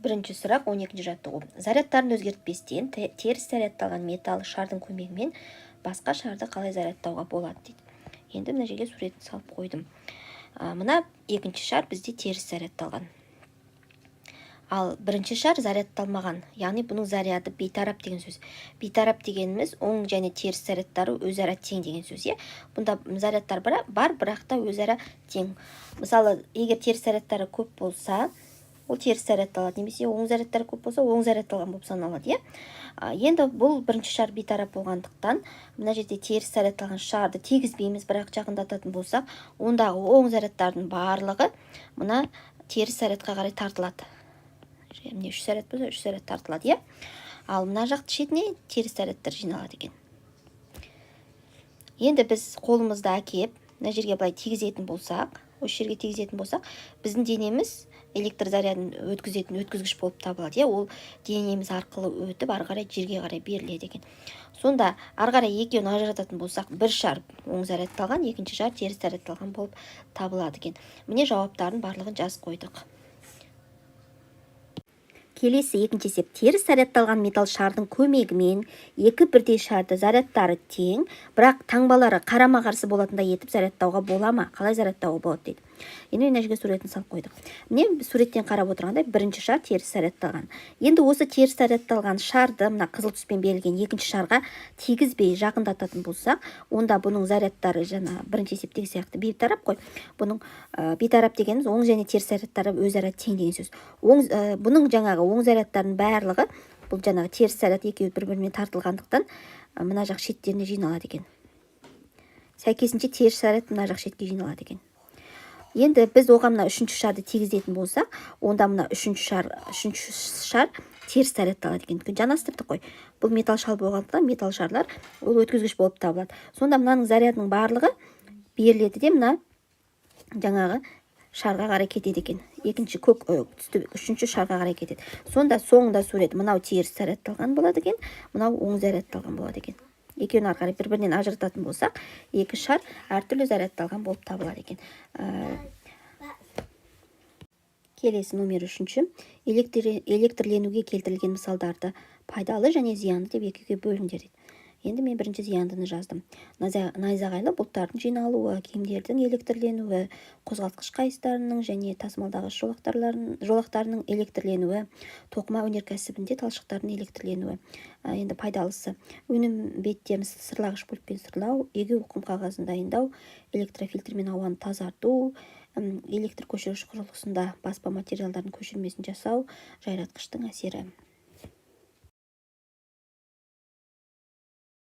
Бірінші сұрақ, 12 жаттығу. Зарядтарын өзгертпестен теріс зарядталған металл шардың көмегімен басқа шарды қалай зарядтауға болады дейді. Енді мына жерге суретін салып қойдым. Мына екінші шар бізде теріс зарядталған, ал бірінші шар зарядталмаған, яғни бұның заряды бейтарап деген сөз. Бейтарап дегеніміз оң және теріс зарядтары өзара тең деген сөз, иә. Бұнда зарядтар бар, бірақ та өзара тең. Мысалы, егер теріс зарядтары көп болса, ол теріс зарядталады немесе оң зарядтары көп болса, оң зарядталған болып саналады, иә. Енді бұл бірінші шар бейтарап болғандықтан, мына жерде теріс зарядталған шарды тигізбейміз, бірақ жақындататын болсақ, ондағы оң зарядтардың барлығы мына теріс зарядқа қарай тартылады. Міне, үш заряд болса, үш заряд тартылады, иә. Ал мына жақ шетіне теріс зарядтар жиналады екен. Енді біз қолымызды әкеп мына жерге былай тигізетін болсақ, осы жерге тигізетін болсақ, біздің денеміз электр зарядын өткізетін өткізгіш болып табылады, иә. Ол денеміз арқылы өтіп, ары қарай жерге қарай беріледі екен. Сонда ары қарай екеуін ажырататын болсақ, бір шар оң зарядталған, екінші шар теріс зарядталған болып табылады екен. Міне, жауаптарын барлығын жазып қойдық. Келесі екінші есеп. Теріс зарядталған металл шардың көмегімен екі бірдей шарды зарядтары тең, бірақ таңбалары қарама-қарсы болатындай етіп зарядтауға бола ма? Қалай зарядтауға болады дейді. Енді мына жерге суретін салып қойдық. Міне, суреттен қарап отырғандай, бірінші шар теріс зарядталған. Енді осы теріс зарядталған шарды мына қызыл түспен берілген екінші шарға тигізбей жақындататын болсақ, онда бұның зарядтары жаңа бірінші есептегі сияқты бейтарап қой. Бұның бейтарап дегеніміз оң және теріс зарядтары өзара тең деген сөз. Оң бұның жаңағы оң зарядтардың барлығы, бұл жаңағы теріс заряд, екеуі бір бірімен тартылғандықтан, мына жақ шеттеріне жиналады екен. Сәйкесінше, теріс заряд мына жақ шетке жиналады екен. Енді біз оған мына үшінші шарды тигізетін болсақ, онда мына үшінші шар теріс зарядталады екен, өйткені жанастырдық қой. Бұл металл шар болғандықтан, металл шарлар ол өткізгіш болып табылады. Сонда мынаның зарядының барлығы беріледі де, мына жаңағы шарға қарай кетеді екен, екінші көк түсті үшінші шарға қарай кетеді. Сонда соңында сурет мынау теріс зарядталған болады екен, мынау оң зарядталған болады екен. Екеуін ары қарай бір бірінен ажырататын болсақ, екі шар әртүрлі зарядталған болып табылады екен. Келесі номер үшінші. Электрленуге келтірілген мысалдарды пайдалы және зиянды деп екіге бөліңдер дейді. Енді мен бірінші зияндыны жаздым. Найзағайлы бұлттардың жиналуы, киімдердің электрленуі, қозғалтқыш қайыстарының және тасымалдағыш жолақтарының электрленуі, тоқыма өнеркәсібінде талшықтардың электрленуі. Енді пайдалысы: өнім беттерін сырлағыш бөлікпен сырлау, егеу құм қағазын дайындау, электрофильтрмен ауаны тазарту, электр көшіргіш құрылғысында баспа материалдардың көшірмесін жасау, жайратқыштың әсері.